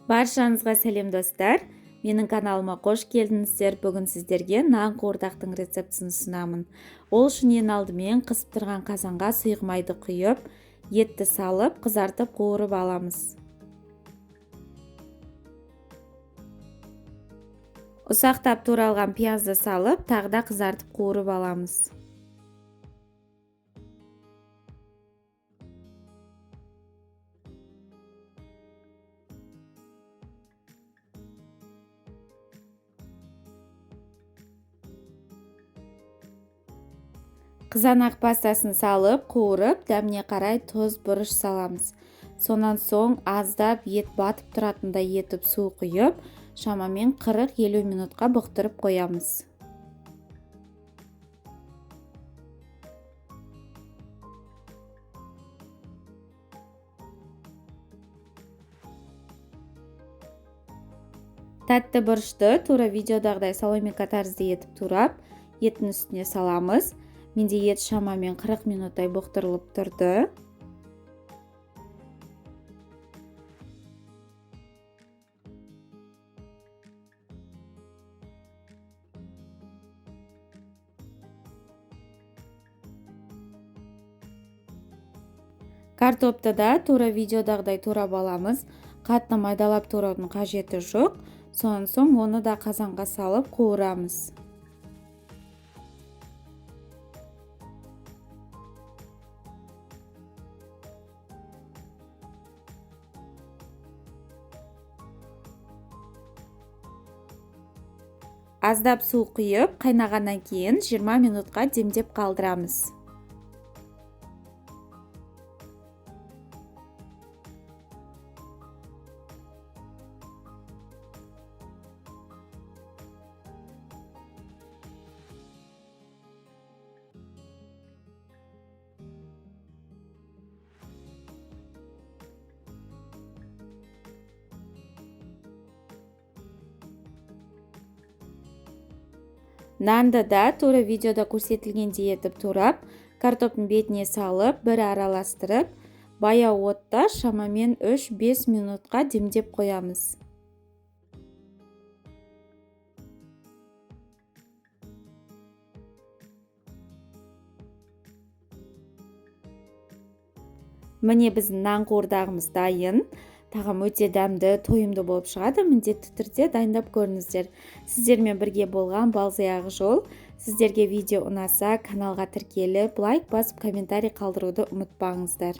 Баршаңызға сәлем, достар! Менің каналыма қош келдіңіздер. Бүгін сіздерге нан қуырдақтың рецептісін ұсынамын. Ол үшін ең алдымен қызып тұрған қазанға сұйық майды құйып, етті салып, қызартып қуырып аламыз. Ұсақтап туралған пиязды салып, тағы да қызартып қуырып аламыз. Қызанақ пастасын салып, қуырып, дәміне қарай тұз, бұрыш саламыз. Сонан соң аздап ет батып тұратындай етіп су құйып, шамамен 40-50 минутқа бұқтырып қоямыз. Тәтті бұрышты тура видеодағыдай соломинка тәрізді етіп турап, еттің үстіне саламыз. Менде ет шамамен 40 минуттай бұқтырылып тұрды. Картопты да тура видеодағыдай турап аламыз. Қатты майдалап тураудың қажеті жоқ. Сонан соң оны да қазанға салып қуырамыз. Аздап су құйып, қайнағаннан кейін 20 минутқа демдеп қалдырамыз. Нанды да тура видеода көрсетілгендей етіп турап, картоптың бетіне салып, бір араластырып, баяу отта шамамен 3-5 минутқа демдеп қоямыз. Міне біздің нан қуырдағымыз дайын. Тағам өте дәмді, тойымды болып шығады. Міндетті түрде дайындап көріңіздер. Сіздермен бірге болған Балзия Ақжол. Сіздерге видео ұнаса, каналға тіркеліп, лайк басып, комментарий қалдыруды ұмытпаңыздар.